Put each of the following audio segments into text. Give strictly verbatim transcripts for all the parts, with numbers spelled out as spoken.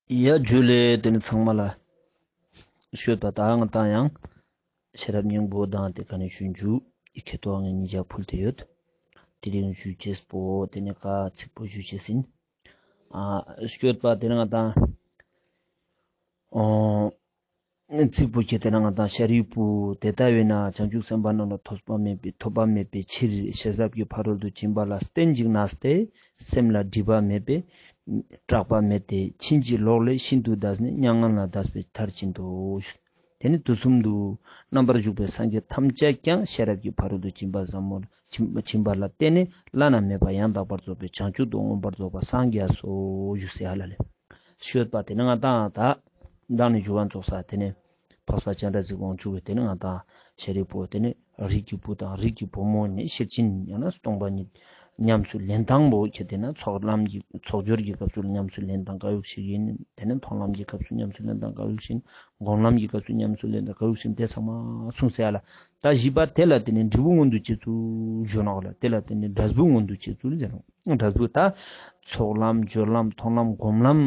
ཡ་ཇུ་ལེ། དེ་ནི་ཚང་མ་ལ་ཤོད་པ་དང་ང་དང་ཡང་ཤེས་རབ་སྙིང་པོ་དང་དེ་ཀ་ནས་ཞུ་འཇུག་ཡི་ཁེ་ཏོ་ངས་ཉིན་ཞག་ཕུལ་ཏེ་ཡོད། དེ་རིང་ཞུ་ཅེས་པོ་དེ་ནི་ཀ་ཚིག་པོ་ཞུ་ཅེས་ཡིན། ཨ་ཤོད་པ་དེ་ནི་ང་དང་ཨོ། ཚིག་པོ་ཁྱེད་དེ་ན་ང་དང་ཤཱ་རིའི་བུ་དེ་ལྟ་བས་ན་བྱང་ཆུབ་སེམས་དཔའ་རྣམས་ལ་ཐོབ་པ་མེད་པའི་ཐོབ་པ་མེད་པའི་ཕྱིར་ཤེས་རབ་ཀྱི་ཕ་རོལ་ཏུ་ཕྱིན་པ་ལ་བརྟེན་ཅིང་གནས་ཏེ་སེམས་ལ་སྒྲིབ་པ་མེད་པས་སྐྲག་པ་མེད་དེ་ཕྱིན་ཅི་ལོག་ལས་ཤིན་ཏུ་འདས་ནས་མྱ་ངན་ལས་འདས་པའི་མཐར་ཕྱིན་ཏོ། དེ་ནི་དུས་གསུམ་དུ་རྣམ་པར་བཞུགས་པའི་སངས་རྒྱས་ཐམས་ཅད་ཀྱང་ཤེས་རབ་ཀྱི་ཕ་རོལ་ཏུ་ཕྱིན་པ་ཟབ་མོར་ཕྱིན་པ་ལ་བརྟེན་ནས་བླ་ན་མེད་པ་ཡང་དག་པར་རྫོགས་པའི་བྱང་ཆུབ་ཏུ་མངོན་པར་རྫོགས་པར་སངས་རྒྱས་སོ་ཞུ་ཟེར་ཧ་ལ་ལེ། ཤོད་པ་དེ་ནི་ང་དང་ད་མདང་ནི་ཞུ་བ་ཙོགས་ས་དེ་ནི་འཕགས་པ་སྤྱན་རས་གཟིགས་དབང་ཕྱུག་གི་དེ་ནི་ང་དང་ཤཱ་རིའི་བུ་དེ་ནི་རིགས་ཀྱི་བུ་དང་རིགས་ཀྱི་བུ་མོ་ནི་ཤེར་ཕྱིན་ཡང་ན་སྟོང་པ་ཉིད་ཉམས་སུ་ལེན་སྟངས་པོ་ཁྱེད་དེ་ན་ཚོགས་ལམ་གྱི་ཚོགས་སྦྱོར་གྱི་སྐབས་སུ་ཉམས་སུ་ལེན་སྟངས་ག་ཡུག་ཞིག་ཡིན། དེ་ནི་མཐོང་ལམ་གྱི་སྐབས་སུ་ཉམས་སུ་ལེན་སྟངས་ག་ཡུག་ཞིག་ཡིན། སྒོམ་ལམ་གྱི་སྐབས་སུ་ཉམས་སུ་ལེན་སྟངས་ག་ཡུག་ཞིག་ཡིན། དེ་ཚང་མ་གསུངས་ཟེར་ཡ་ལ། ད་བཞི་པ་དེ་ལ་དེ་ནི་འབྲས་བུ་མངོན་དུ་བྱེད་ཚུལ་ཞུ་ནོག་ལ། དེ་ལ་དེ་ནི་འབྲས་བུ་མངོན་དུ་བྱེད་ཚུལ་ཟེར་ནོག་འབྲས་བུ་ད་ཚོགས་ལམ་སྦྱོར་ལམ་མཐོང་ལམ་སྒོམ་ལམ་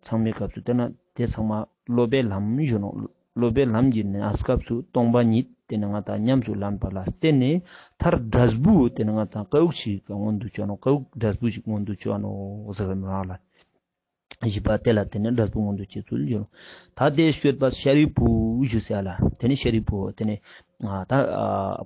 ཚང་མའི་སྐབས་སུ་དེ་ན་དེ་ཚང་མ་སློབ་པའི་ལམ་ཞུ་ནོག་སློབ་པའི་ལམ་གྱི་གནས་སྐབས་སུ་སྟོང་པ་ཉིད་དེ་ནི་ང་དང་ཉམས་སུ་ལེན་པ་ལ་བརྟེན་ནས་མཐར་འབྲས་བུ་དེ་ནི་ང་དང་ག་ཡུག་ཞིག་མངོན་དུ་བྱུང་ནོག་ག་ཡུག་འབྲས་བུ་ཞིག་མངོན་དུ་བྱུང་ནོག་ཟེར་བའི་མི་རང་ལ། བཞི་པ་དེ་ལ་དེ་ནི་འབྲས་བུ་མངོན་དུ་བྱེད་ཚུལ་ཡོད། ད་དེ་ཤོད་པ་ཤཱ་རིའི་བུ་ཞུ་ཟེར་ལ། དེ་ནི་ཤཱ་རིའི་བུ་དེ་ནི་ང་ད་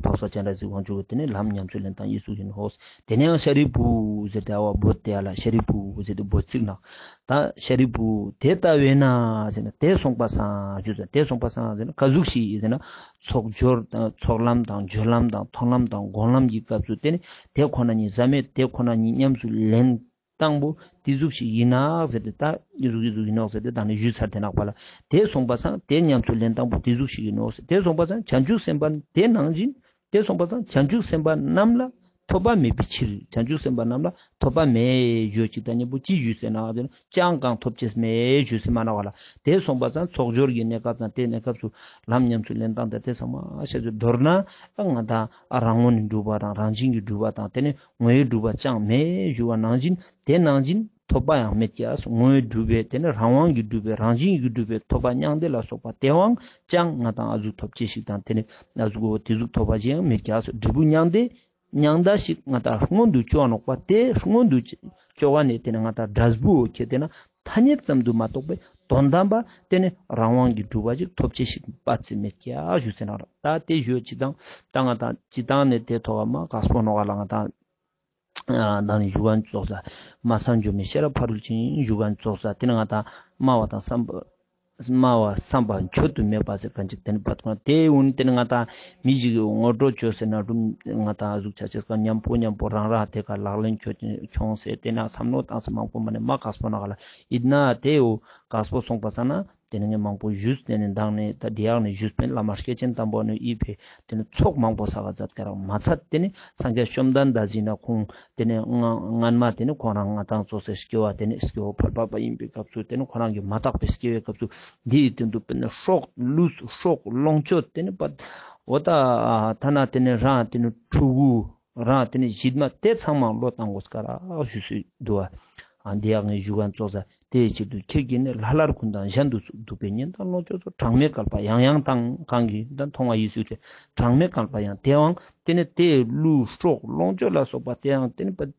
འཕགས་པ་སྤྱན་རས་གཟིགས་དབང་ཕྱུག་དེ་ནི་ལམ་ཉམས་སུ་ལེན་སྟངས་ཡི་ཟུག་ཡིན་ནོག་དེ་ནི་ཡང་ཤཱ་རིའི་བུ་ཟེར་ཏེ་ཨ་བ་བོད་དེ་ཡ་ལ་ཤཱ་རིའི་བུ་ཟེར་ཏེ་བོད་ཚིག་ན། ད་ཤཱ་རིའི་བུ་དེ་ལྟ་བས་ན་ཟེར་ན་དེ་སོང་པ་སང་ཞུ་ཟེར། དེ་སོང་པ་སང་ཟེར་ན་ག་ཟུག་ཞིག་ཟེར་ན་ཚོགས་སྦྱོར་དང་ཚོགས་ལམ་དང་སྦྱོར་ལམ་དང་མཐོང་ལམ་དང་སྒོམ་ལམ་གྱི་སྐབས་སུ་དེ་ནི་དེ་ཁོ་ན་ཉིད་ཟབ་མོ་དེ་ཁོ་ན་ཉིད་ཉམས་སུ་ལེན་སྟངས་པོ་དེ་ཟུག་ཞིག་ཡིན་ནོག་ཟེར་ཏེ་ད་ཡི་ཟུག་ཡི་ཟུག་ཡིན་ནོག་ཟེར་ཏེ་ད་ནི་ཞུས་ཚར་ཏེ་ནོག་པ་ལ། དེ་སོང་པ་སང་དེ་ཉམས་སུ་ལེན་སྟངས་པོ་དེ་ཟུག་ཞིག་ཡིན་ནོག་ཟེར། དེ་སོང་པ་སང་བྱང་ཆུབ་སེམས་དཔའ་དེ་ནང་བཞིན་དེ་སོང་པ་སང་བྱང་ཆུབ་སེམས་དཔའ་རྣམས་ལ་ཐོབ་པ་མེད་པའི་ཕྱིར། བྱང་ཆུབ་སེམས་དཔའ་རྣམས་ལ་ཐོབ་པ་མེད་ཞུ་ཅིག་ད་ཉེ་པོ་ཅི་ཞུས་ཟེར་ན་ཅང་གང་ཐོབ་ཅེས་མེད་ཞུས་ཟེར་མ་ནོག་པ་ལ། དེ་སོང་པ་སང་ཚོགས་སྦྱོར་གྱི་གནས་སྐབས་དང་དེ་གནས་སྐབས་སུ་ལམ་ཉམས་སུ་ལེན་སྟངས་དང་དེ་ཚང་མ་ཤེས་ཚུལ་མདོར་ན་ང་དང་རང་ངོས་ནས་གྲུབ་པ་དང་རང་བཞིན་གྱིས་གྲུབ་པ་དང་དེ་ནི་ངོ་བོས་གྲུབ་པ་ཅང་མེད་ཞུ་བ་ནང་བཞིན་དེ་ནང་བཞིན་ཐོབ་པ་ཡང་མེད་ཀྱག་ངོ་བོས་གྲུབ་པའི་དེ་ནི་རང་དབང་གིས་གྲུབ་པའི་རང་བཞིན་གྱིས་གྲུབ་པའི་ཐོབ་པ་མྱང་འདས་ལ་སོགས་པ་དེའང་ཅང་ང་དང་ཨ་ཟུག་ཐོབ་ཅེས་ཤིག་དང་དེ་ནི་ཨ་ཟུག་འོ་དེ་ཟུག་ཐོབ་པ་ཅི་ཡང་མེད་ཀྱག་འབྲས་བུ་མྱང་འདས་མྱང་འདས་ཤིག་ང་དང་སྔོན་དུ་ཅོ་ནོག་པ་དེ་སྔོན་དུ་ཅོ་ག་ནས་དེ་ནི་ང་དང་འབྲས་བུ་འོ་ཁྱེད་དེ་ན་ཐ་སྙད་ཙམ་དུ་མ་གཏོགས་པའི་དོན་དམ་པ་དེ་ནི་རང་དབང་གིས་གྲུབ་པ་ཅིག་ཐོབ་ཅེས་ཤིག་པ་ཙི་མེད་ཀྱག་ཞུ་ཟེར་ན་ར། ད་དེ་ཞུ་ཅི་དང་ད་ང་དང་ཅི་དང་ནས་དེ་ཐོག་མ་ག་སྤོ་ནོག་ག་ལ་ང་དང་ཨ་ད་ནི་ཞུ་ག་ཙོགས་ས་མ་སངས་འཇོམས་མི་ཤེས་རབ་ཕ་རོལ་ཕྱིན་ཞུ་ག་ཙོགས་ས་དེ་ནི་ང་དང་སྨྲ་བ་དང་བསམ་པ་སྨྲ་བ་བསམ་པ་མཆོག་ཏུ་མེད་པ་ཟེར་ག་ཅིག་དེ་ནི་བད་ཀོ་དེ་འུན་དེ་ནི་ང་དང་མི་ཞིག་གི་ངོ་སྤྲོད་ཅོ་ཟེར་ན་རུམ་ང་དང་ཨ་ཟུག་ཆ་ཅེས་ཀ་མཉམ་པོ་མཉམ་པོ་རང་རང་དེ་ཀ་ལག་ལེན་ཅོ་ཁྱོང་ཟེར་དེ་ན་བསམ་བློ་བཏང་ས་མང་པོ་མ་ནི་མ་ག་སྤོ་ནོག་ག་ལ་ཡིན་ན་དེ་འོ་ག་སྤོ་སོང་པ་ས་ན། དེ་ནས་ངས་མང་པོ་ཞུས་ཏེ་ནས་མདང་ནས་ད་འདི་ཡག་ནས་ཞུས་པས་བླ་མ་སྐྱེས་ཆེན་དམ་པ་ནས་ཡིད་ཕེ་དེ་ནས་ཚོགས་མང་པོ་བསགས་མཛད་ཀ་རག་མ་ཚད་དེ་ནས་སངས་རྒྱས་བཅོམ་ལྡན་འདས་ཟེར་ན་ཁོང་དེ་ནས་སྔ་སྔན་མ་དེ་ནས་ཁོང་རང་ང་དང་ཙོགས་སེ་སྐྱེ་བ་དེ་ནས་སྐྱེ་བོ་ཕལ་པ་པ་ཡིན་པའི་སྐབས་སུ་དེ་ནས་ཁོང་རང་གི་མ་དག་པའི་སྐྱེ་བའི་སྐབས་སུ་འདི་ཡི་དོན་དུ་དཔེར་ན་སྲོག་ལུས་སྲོག་ལོངས་སྤྱོད་དེ་ནས་པ་འོ་ད་ཐ་ན་དེ་ནས་རང་དེ་ནས་ཕྲུ་གུ། རང་དེ་ནས་གཞིད་མ་དེ་ཚང་མ་བློས་བཏང་དགོས་ཀ་རག་ཞུས་སུ་འདུག་པ། ཨ་འདི་ཡག་ནས་ཞུ་ག་ཙོགས་ས་དེའི་ཕྱིར་དུ་ཁྱེད་ཀྱིས་ནི་ལྷ་ལྷར་ཀུན་དང་གཞན་དུ་སྡུག་པའི་ཉེན་དང་ལོངས་སྤྱོད་སོགས་གྲངས་མེད་བསྐལ་པ་ཡང་ཡང་དང་གང་གིས་ད་མཐོང་བ་ཡིས་སུ་དེ་གྲངས་མེད་བསྐལ་པ་ཡང་དེའང་དེ་ནི་དེའི་ལུས་སྲོག་ལོངས་སྤྱོད་ལ་སོགས་པ་དེའང་དེ་ནི་པ།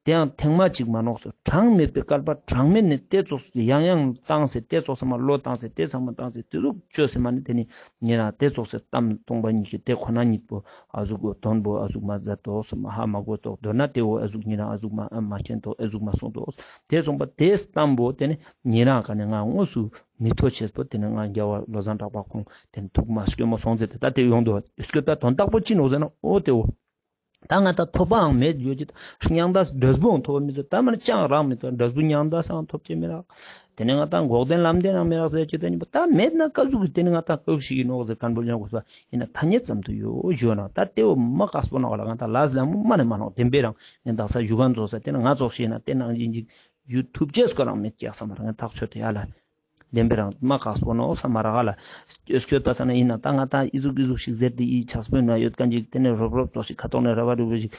དེའང་ཐེངས་མ་གཅིག་མ་ནོག་སོ་གྲངས་མེད་པའི་བསྐལ་པ་གྲངས་མེད་ནས་དེ་ཙོགས་སུ་ཡང་ཡང་བཏང་སེ་དེ་ཙོགས་སེ་མ་བློས་བཏང་སེ་དེ་ཚང་མ་བཏང་སེ་དེ་ཟུག་བཅོས་སེ་མ་ནི་དེ་ནི་ཉེ་རང་དེ་ཙོགས་སེ་གཏམ་སྟོང་པ་ཉིད་ཀྱི་དེ་ཁོ་ན་ཉིད་པོ་ཨ་ཟུག་གོ་དོན་པོ་ཨ་ཟུག་མ་མཛད་དོ་སོ་མ་ཧ་མ་གོ་ཏོག་མདོར་ན་དེ་འོ་ཨ་ཟུག་ཉེ་རང་ཨ་ཟུག་མ་མ་མཁྱེན་ཏོག་ཨ་ཟུག་མ་སོང་ཏོག་དེ་སོང་པ་དེ་གཏམ་པོ་དེ་ནི་ཉེ་རང་ག་ནས་ང་དངོས་སུ་མི་ཐོ་ཆེས་པོ་དེ་ནི་ང་རྒྱལ་བ་བློ་བཟང་གྲགས་པ་ཁོང་དེ་ནི་ཐུགས་མ་སྐྱོ་མོ་སོང་ཟེར་ཏེ་ད་དེ་ཡོང་དོ་སྐྱོ་ད་དོན་དག་པོ་ཅི་ནོག་ཟེར་ན་འོ་དེ་འོ། ད་ང་ད་ཐོབ་པའང་མེད་ཡོད་ཀྱི་མྱང་འདས་འབྲས་བུའང་ཐོབ་པ་མི་ཚོད་ད་མ་ནི་ཅང་རག་མི་ཚོད་འབྲས་བུ་མྱང་འདས་སང་ཐོབ་ཅེས་མི་རག་དེ་ནས་ང་ད་འགོག་བདེན་ལམ་བདེན་རང་མི་རག་ཟེར་ཀྱི་ད་ནི་ད་མེད་ན་ཀ་ཟུག་གི་དེ་ནི་ང་ད་ཀ་ཟུག་ཞིག་ཡིན་ནོག་ཟེར་མཁན་པོ་ཡོང་དགོས་ས་ཡིན་ན་ཐ་སྙད་ཙམ་དུ་ཡོད་ཞུ་ན་ད་དེ་བོ་མ་ཀ་སྤོ་ནོག་ལ་ང་ད་ལས་ལ་མ་ནི་མ་ནོག་བདེན་པའི་རང་ངས་ད་ས་ཞུ་མཁན་ཚོགས་ས་དེ་ནི་ང་ཚོགས་ཤིག་ཡིན་ན་དེ་ནང་བཞིན་ཅིག་ཞུ་ཐུབ་ཅེས་ཀ་རང་མེད་ཀྱག་ས་མ་རང་ངས་ཐག་ཆོད་དེ་ཡ་ལ། བདེན་པའི་རང་མ་ཁག་པོ་ནོག་ས་མ་རག་ལ། སྐྱོད་པ་ས་ན་ཡིན་ན་ད་ང་ད་ཨི་ཟུག་ཨི་ཟུག་ཞིག་ཟེར་ཏེ་ཨི་ཆགས་པོ་ན་ཡོད་མཁན་ཅིག་དེ་ནས་རོབ་རོབ་ཙོགས་ཤིག་ཁ་ཐོག་ནས་ར་བ་རུ་བ་ཞིག་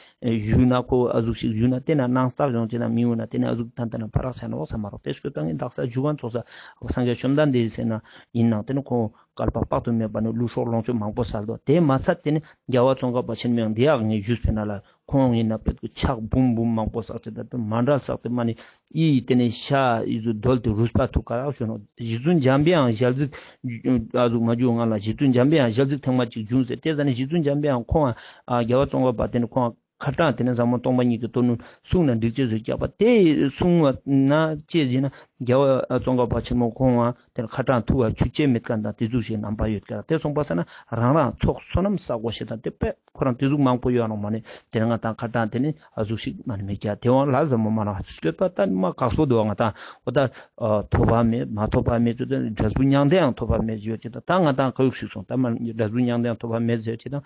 ཞུས་ན་ཁོ་ཨ་ཟུག་ཞིག་ཞུས་ན་དེ་ན་ནང་རྟགས་ཡོང་ཅེ་ན་མི་འོང་ན་དེ་ནས་ཨ་ཟུག་ད་ད་ན་ཕ་རག་ཆ་ནོག་ས་མ་རག་དེ་སྐྱོད་པ་ངས་དག་ས་ཞུ་གན་ཙོགས་ས་སངས་རྒྱས་བཅོམ་ལྡན་འདས་ཟེར་ན་ཡིན་ན་དེ་ནས་ཁོ་བསྐལ་པ་དཔག་ཏུ་མེད་པ་ནས་ལུས་སྲོག་ལོངས་སྤྱོད་མང་པོ་བསལ་དོ་དེ་མ་ཚད་དེ་ནས་རྒྱལ་བ་ཙོང་ཁ་པ་ཆེན་མོ་ཡང་འདི་ཡག་ངས་ཞུས་པས་ན་ལ། ཁོང་ཡིན་ན་པེད་ཀུ་ཕྱག་འབུམ་འབུམ་མང་པོ་བསགས་ཏེ་ད་དུང་མཎྜལ་བསགས་ཏེ་མ་ནི་ཨི་དེ་ནས་ཤ་ཨི་ཟུ་རྡོལ་ཏེ་རུས་པ་ཐུག་ག་རག་ཞུ་ནོ། རྗེ་བཙུན་འཇམ་པའི་དབྱངས་ཞལ་གཟིགས་ཨ་ཟུག་མ་འཇུག་ང་ལ་རྗེ་བཙུན་འཇམ་པའི་དབྱངས་ཞལ་གཟིགས་ཐེངས་མ་གཅིག་བྱུང་ཟེར་དེ་ཟ་ནས་རྗེ་བཙུན་འཇམ་པའི་དབྱངས་ཁོང་ཨ་རྒྱལ་བ་ཙོང་ཁ་པ་དེ་ནས་ཁོང་ཁ་ཏང་དེ་ནས་ཟབ་མོ་སྟོང་པ་ཉིད་ཀྱི་དོན་གསུངས་ན་འགྲིག་ཅེས་ཟེར་རྒྱག་པ་དེ་གསུངས་པ་ན་ཅེས་ཟེར་ན་རྒྱལ་བ་ཙོང་ཁ་པ་ཆེན་མོ་ཁོང་ཨ་དེ་ནས་ཁ་ཏང་ཐུག་ག་ཆུ་ཅེས་མེད་མཁན་དང་དེ་ཟུག་ཞིག་རྣམ་པ་ཡོད་ཀྱག་དེ་སོང་པ་ས་ན་རང་རང་ཚོགས་བསོད་ནམས་བསགས་དགོས་ཤེས་དང་དེ་པེ་ཁོ་རང་དེ་ཟུག་མང་པོ་ཡོད་ནོག་མ་ནི་དེ་ནས་ང་ཏང་ཁ་ཏང་དེ་ནི་ཨ་ཟུག་ཞིག་མ་ནི་མེད་ཀྱག་དེ་བོ་ལ་ཟབ་མོ་མ་ནོག་སྐྱོད་པ་ད་མ་ཁག་པོ་འདུག་ང་ཏང་འོ་ད་ཐོབ་པ་མེད་མ་ཐོབ་པ་མེད་ཚུལ་དེ་འབྲས་བུ་མྱང་འདས་ཡང་ཐོབ་པ་མེད་ཡོད་ཅེས་དང་ད་ང་ཏང་ཁ་ཡུག་ཞིག་སོང་ད་མ་འབྲས་བུ་མྱང་འདས་ཡང་ཐོབ་པ་མེད་ཟེར་ཅེས་དང་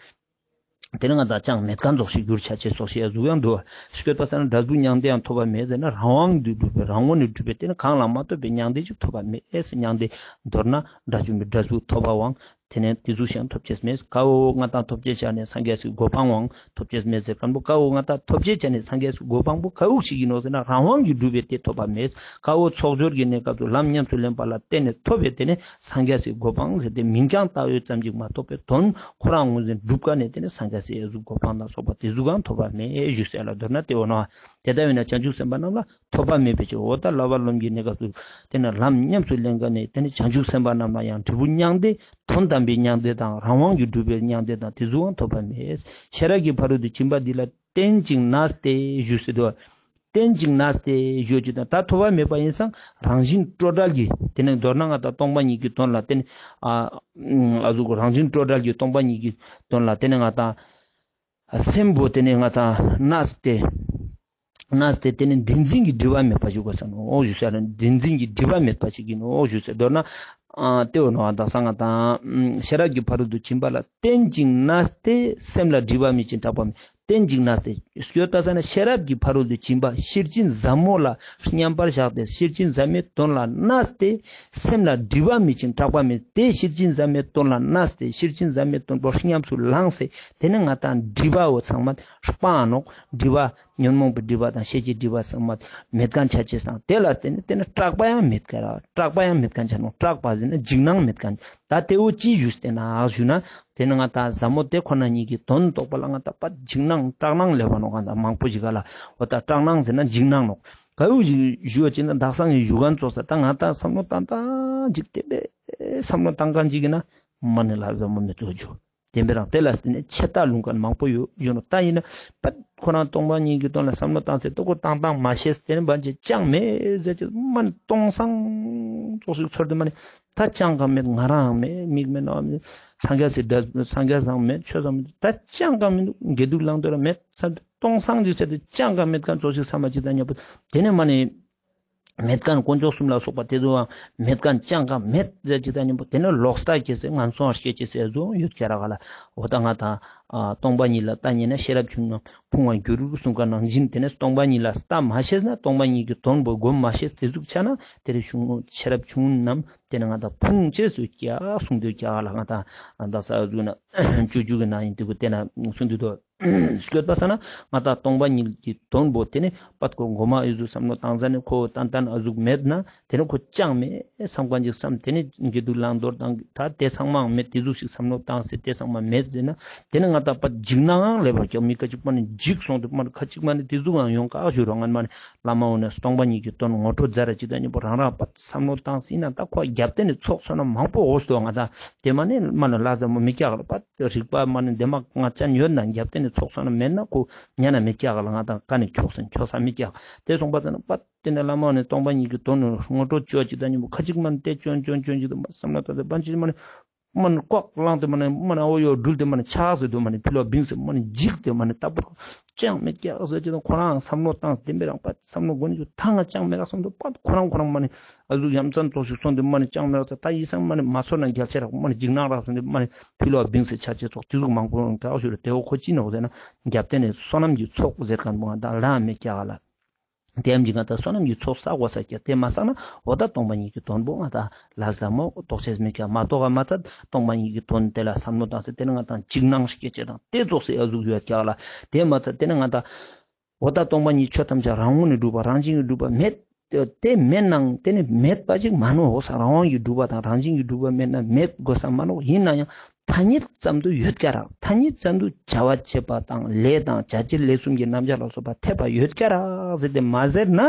དེ་ནས་ང་ཏང་ཅང་མེད་མཁན་ཙོགས་ཤིག་གྱུར་ཆ་ཅེས་ཙོགས་ཤིག་ཨ་ཟུག་ཡང་འདུག་སྐྱོད་པ་ས་ན་འབྲས་བུ་མྱང་འདས་ཡང་ཐོབ་པ་མེད་ཟེར་ན་རང་དབང་གིས་གྲུབ་པའི་རང་ངོས་ནས་གྲུབ་པའི་དེ་ནི་གང་ལ་མ་ཐོབ་པའི་མྱང་འདས་ཅིག་ཐོབ་པ་མེད་ཨེ་ཟེར་མྱང་འདས་མདོར་ན་དགྲ་བཅོམ་པའི་འབྲས་བུ་ཐོབ་པའང་དེ་ནས་དེ་ཟུག་ཞིག་ཐོབ་ཅེས་མེད། ཀ་བོ་ང་ཏང་ཐོབ་ཅེས་ཆ་ནས་སངས་རྒྱས་སི་གོ་འཕང་བའང་ཐོབ་ཅེས་མེད་ཟེར་མཁན་པོ་ཀ་བོ་ང་ཏང་ཐོབ་ཅེས་ཆ་ནས་སངས་རྒྱས་སི་གོ་འཕང་པོ་ཀ་བོ་ཞིག་ཡིན་ནོག་ཟེར་ན་རང་དབང་གིས་གྲུབ་པའི་དེ་ཐོབ་པ་མེད། ཀ་བོ་ཚོགས་སྦྱོར་གྱི་གནས་སྐབས་སུ་ལམ་ཉམས་སུ་ལེན་པ་ལ་བརྟེན་ནས་ཐོབ་པའི་དེ་ནི་སངས་རྒྱས་སི་གོ་འཕང་ཟེར་ཏེ་མིང་རྐྱང་བཏགས་ཡོད་ཙམ་ཅིག་མ་གཏོགས་པའི་དོན་ཁོ་རང་ངོས་འཛིན་སྒྲུབ་ཀ་ནས་དེ་ནི་སངས་རྒྱས་སི་གོ་འཕང་དང་ཚོགས་པ་དེ་ཟུག་གང་ཐོབ་པ་མེད་ཞུས་ཟེར་ལ་མདོར་ན་དེ་འོ་ནོ། དེ་ལྟ་བས་ན་བྱང་ཆུབ་སེམས་དཔའ་རྣམས་ལ་ཐོབ་པ་མེད་པའི་ཕྱིར། འོ་ད་བསླབ་པ་སློབ་ཀྱི་གནས་སྐབས་སུ་དེ་ནི་ལམ་ཉམས་སུ་ལེན་མཁན་ནི་དེ་ནི་བྱང་ཆུབ་སེམས་དཔའ་རྣམས་ལ་ཡང་འབྲས་བུ་མྱང་འདས་དོན་དམ་པའི་མྱང་འདས་དང་རང་དབང་གིས་གྲུབ་པའི་མྱང་འདས་དང་དེ་ཟུག་ཡང་ཐོབ་པ་མེད། ཤེས་རབ་ཀྱི་ཕ་རོལ་ཏུ་ཕྱིན་པ་འདི་ལ་རྟེན་ཅིང་གནས་ཏེ་ཞུས་ཟེར་དོ། རྟེན་ཅིང་གནས་ཏེ་ཞུ་ཅིག་དང་ད་ཐོབ་པ་མེད་པ་ཡིན་ཙང་རང་བཞིན་སྤྲོས་བྲལ་གྱི་དེ་ནི་མདོར་ན་ང་ཏང་སྟོང་པ་ཉིད་ཀྱི་དོན་ལ་དེ་ནི་ཨ་ཨ་ཟུག་རང་བཞིན་སྤྲོས་བྲལ་གྱི་སྟོང་པ་ཉིད་ཀྱི་དོན་ལ་དེ་ནི་ང་ཏང་སེམས་པོ་དེ་ནི་ང་ཏང་གནས་ཏེ། གནས་ཏེ་དེ་ནི་བདེན་འཛིན་གྱི་སྒྲིབ་པ་མེད་པ་ཞིག་དགོས་ས་ནོ་ཞུ་ས་ལ་བདེན་འཛིན་གྱི་སྒྲིབ་པ་མེད་པ་ཞིག་ཡིན་ནོ་ཞུ་ས་མདོར་ན་ཨ་དེ་འོ་ནོ་ཨ་དག་ས་ང་ཏང་ཤེས་རབ་ཀྱི་ཕ་རོལ་ཏུ་ཕྱིན་པ་ལ་རྟེན་ཅིང་གནས་ཏེ་སེམས་ལ་སྒྲིབ་པ་མེད་ཅིང་སྐྲག་པ་མེད། རྟེན་ཅིང་གནས་ཏེ་སྐྱོད་པ་ས་ན་ཤེས་རབ་ཀྱི་ཕ་རོལ་ཏུ་ཕྱིན་པ་ཤེར་ཕྱིན་ཟབ་མོ་ལ་མཉམ་པར་བཞག་སྟེ་ཤེར་ཕྱིན་ཟབ་མོའི་དོན་ལ་གནས་ཏེ་སེམས་ལ་སྒྲིབ་པ་མེད་ཅིང་སྐྲག་པ་མེད། དེ་ཤེར་ཕྱིན་ཟབ་མོའི་དོན་ལ་གནས་ཏེ་ཤེར་ཕྱིན་ཟབ་མོའི་དོན་པོ་ཉམས་སུ་བླངས་སེ་དེ་ནི་ང་ཏང་སྒྲིབ་པ་བོ་ཚང་མ་སྤང་ནོག་སྒྲིབ་པ་ཉོན་མོངས་པའི་སྒྲིབ་པ་དང་ཤེས་བྱའི་སྒྲིབ་པ་ཚང་མ་མེད་མཁན་ཆ་ཅེས་དང་དེ་ལ་བརྟེན་ནས་དེ་ནི་སྐྲག་པ་ཡང་མེད་མཁན་ར་སྐྲག་པ་ཡང་མེད་མཁན་ཆ་ནོག་སྐྲག་པ་ཟེར་ན་འཇིགས་སྣང་མེད་མཁན། ད་དེ་བོ་ཅི་ཞུས་ཏེ་ན་ཞུ་ན། དེ་ནི་ང་ཏང་ཟབ་མོ་དེ་ཁོ་ན་ཉིད་ཀྱི་དོན་རྟོགས་པ་ལ་ང་ཏང་པ་འཇིགས་སྣང་སྐྲག་སྣང་སླེབས་པ་ནོག་ང་ཏང་མང་པོ་ཞིག་ག་ལ་འོ་ད་སྐྲག་སྣང་ཟེར་ན་འཇིགས་སྣང་ནོག་ག་ཡུག་ཞིག་ཞུ་བ་ཅིག་ན་དག་ས་ངས་ཞུ་གན་ཙོགས་ས་ད་ང་ཏང་བསམ་བློ་བཏང་སྟངས་ཅིག་དེ་བས་བསམ་བློ་བཏང་མཁན་ཅིག་ཡིན་ན་མ་ནི་ལ་ཟབ་མོ་མི་ཐུབ་ཞུ། དེ་འབད་རང་དེ་ལ་བརྟེན་ནས་ཆད་ལྟ་ལུང་མཁན་མང་པོ་ཡོད་ཡོད་ནོ། ད་ཡིན་ན་པད་ཁོ་རང་སྟོང་པ་ཉིད་ཀྱི་དོན་ལ་བསམ་བློ་བཏང་སྟེ་ལྟོ་གོས་བཏང་སྟངས་མ་ཤེས་ཏེ་ནི་བར་ཅི་ཅང་མེད་ཟེར་ཅིག་མ་ནི་སྟོང་སང་ཙོགས་ཤིག་ཚོར་ཏེ་མ་ནི་ད་ཅང་གང་མེད། ང་རང་མེད། མིག་མེད་རྣ་མེད། སངས་རྒྱས་སི་འདྲ་སངས་རྒྱས་སང་མེད། ཆོས་སང་མེད། ད་ཅང་གང་མེད། འདུག་དགེ་སྡིག་བླང་དོར་མེད་བསམ་སྟེ་སྟོང་སང་ཅིག་ཟེར་ཏེ་ཅང་གང་མེད་མཁན་ཙོགས་ཤིག་བསམ་པ་ཅིག་ད་ཉམ་པོ་དེ་ནི་མ་ནི་མེད་མཁན་དཀོན་མཆོག་གསུམ་ལ་སོགས་པ་དེ་ཚོའང་མེད་མཁན་ཅང་གང་མེད་ཟེར་ཅིག་ད་ཉམ་པོ་དེ་ནི་ལོག་ལྟ་སྐྱེ་སེ་ངན་སོང་ང་སྐྱེ་ཅེས་ཟེར་བཟོ་ཡོད་ཀྱག་ར་ག་ལ། འོ་ད་ང་ཏང་ཨ་སྟོང་པ་ཉིད་ལ་ལྟ་ཉན་ན་ཤེས་རབ་ཆུང་ངུ་ཕུང་བར་འགྱུར་གསུངས་མཁན་ནང་བཞིན་དེ་ནི་སྟོང་པ་ཉིད་ལ་ལྟ་མ་ཤེས་ན་སྟོང་པ་ཉིད་ཀྱི་དོན་པོ་སྒོམ་མ་ཤེས་ཏེ་ཟུག་ཆ་ན་དེ་རེ་ཆུང་ངུ་ཤེས་རབ་ཆུང་ངུ་རྣམས་དེ་ནི་ང་ཏང་ཕུང་ཅེས་སུ་ཀྱག་གསུངས་འདུག་ཀྱག་ལ། ང་ཏང་ད་ས་ཟུག་ན་བཅུ་བཅུ་གི་ནང་ཡིན་དེ་གུ་དེ་ན་གསུངས་འདུག་དོ། སྐྱོད་པ་ས་ན་ང་ཏང་སྟོང་པ་ཉིད་ཀྱི་དོན་པོ་དེ་ནི་པད་ཁོ་མགོ་མ་ཨི་ཟུག་བསམ་བློ་བཏང་ས་ནི་ཁོ་ཏན་ཏན་ཨ་ཟུག་མེད་ན་དེ་ནི་ཁོ་ཅང་མེད་བསམ་མཁན་ཅིག་བསམ། དེ་ནི་དགེ་སྡིག་བླང་དོར་དང་ད་དེ་ཚང་མའང་མེད། དེ་ཟུག་ཞིག་བསམ་བློ་བཏང་སེ་དེ་ཚང་མ་མེད་ཟེར་ན་དེ་ནི་ང་ཏང་པད་འཇིགས་སྣང་ལེབ་པ་ཀྱང་མི་ཁ་ཅིག་མ་ནི་འཇིགས་སོང་དུ་མ་ནི་ཁ་ཅིག་མ་ནི་དེ་ཟུག་ཡང་ཡོང་ཀག་ཞུ་རོགས་ངན་མ་ནི་བླ་མ་འོ་ནི་སྟོང་པ་ཉིད་ཀྱི་དོན་ངོ་སྤྲོད་མཛད་ར་ཅིག་ད་ཉམ་པོ་རང་རང་པད་བསམ་བློ་བཏང་སེ་ན་ད་ཁོ་རྒྱབ་རྟེན་ནི་ཚོགས་བསོད་ནམས་མང་པོ་འོས་སོ། ང་ཏང་དེ་མ་ནི་མ་ནི་ལ་ཟབ་མོ་མི་ཀྱག་ལ་པད། རིག་པ་མ་ནི་དེ་མ་ང་ཅན་ཡོད་ན་རྒྱབ་རྟེན་ནི་ཚོགས་བསོད་ནམས་མེད་ན་ཁོ་ཉན་ན་མི་ཀྱག་ལ། ང་ཏང་ཀ་ནི་འཁྱོག་སེ་འཁྱོག་ས་མི་ཀྱག་དེ་སོང་པ་ཟེར་ན་པད་དེ་ནི་བླ་མ་ནི་སྟོང་པ་ཉིད་ཀྱི་དོན་ནི་ངོ་སྤྲོད་བཅོ་ཅིག་ད་ཉམ་པོ་ཁ་ཅིག་མ་ནི་དེ་ཅོན་ཅོན་ཅོན་ཅིག་ད་བསམ་ན་ད་དེ་བན་ཅིག་མ་ནི་མ་ནི་ལྐོག་ལངས་ཏེ་མ་ནི་མ་ནི་ཨོ་ཡོ་འགྲུལ་ཏེ་མ་ནི་ཆགས་སེ་དུ་མ་ནི་ཕི་ལོག་བིངས་སེ་མ་ནི་འཇིགས་ཏེ་མ་ནི་ད་པོ་ཅང་མི་ཀྱག་ཟེར་ཅིག་ད་ཁོ་རང་བསམ་བློ་བཏང་སེ་དེ་འབད་རང་པད་བསམ་བློ་མགོ་ནི་ཅུ་ཐང་ང་ཅང་མི་རག་སོང་དུ་པད་ཁོ་རང་ཁོ་རང་མ་ནི་ཨ་ཟུག་ཡ་མཚན་ཙོགས་ཤིག་སོང་དེ་མ་ནི་ཅང་མེད་ར་ད་ཡིད་སང་མ་ནི་མ་ཚོར་ན་རྒྱལ་ཆེ་རག་མ་ནི་འཇིགས་སྣང་རག་སོང་དེ་མ་ནི་ཕི་ལོག་བིངས་སེ་ཆ་ཅེས་ཙོགས་དེ་ཟུག་མང་པོ་རང་དྲག་ཞུ་རེ། དེ་བོ་ཁོ་ཅི་ནོག་ཟེར་ན་རྒྱབ་རྟེན་ནི་བསོད་ནམས་ཀྱི་ཚོགས་ཟེར་མཁན་པོ་ང་ད་ལ་མེད་ཀྱག་ལ། དེ་ཡང་ཅིག་ང་ཏང་བསོད་ནམས་ཀྱི་ཚོགས་བསགས་དགོས་ས་ཀྱང་དེ་མ་བསགས་ན་འོ་ད་སྟོང་པ་ཉིད་ཀྱི་དོན་པོ་ང་ཏང་ལ་ཟ་མོ་རྟོགས་ཆེས་མེད་ཀྱང་མ་རྟོགས་པ་མ་ཚད་སྟོང་པ་ཉིད་ཀྱི་དོན་དེ་ལ་བསམ་བློ་བཏང་སྟེ་དེ་ནི་ང་ཏང་འཇིགས་སྣང་སྐྱེ་ཅེས་དང་དེ་ཙོགས་སེ་ཨ་ཟུག་ཡོད་ཀྱག་ལ། དེ་མ་ཚད་དེ་ནི་ང་ཏང་འོ་ད་སྟོང་པ་ཉིད་ཆོས་ཐམས་ཅད་རང་ངོས་ནས་གྲུབ་པ་རང་བཞིན་གྱིས་གྲུབ་པ་མེད། དེ་མེད་ནའང་དེ་ནི་མེད་པ་ཅིག་མ་ནོག་ཟེར། རང་དབང་གིས་གྲུབ་པ་དང་རང་བཞིན་གྱིས་གྲུབ་པ་མེད་ན་མེད་དགོས་ས་མ་ནོག། ཡིན་ན་ཡང་ཐ་སྙད་ཙམ་དུ་ཡོད་ཀྱག་རག། ཐ་སྙད་ཙམ་དུ་བྱ་བ་བྱེད་པ་དང་ལས་དང་བྱ་བྱེད་ལས་གསུམ་གྱི་རྣམ་གཞག་ལ་སོགས་པ་འཐད་པ་ཡོད་ཀྱག་རག་ཟེར་ཏེ་མ་ཟེར་ན་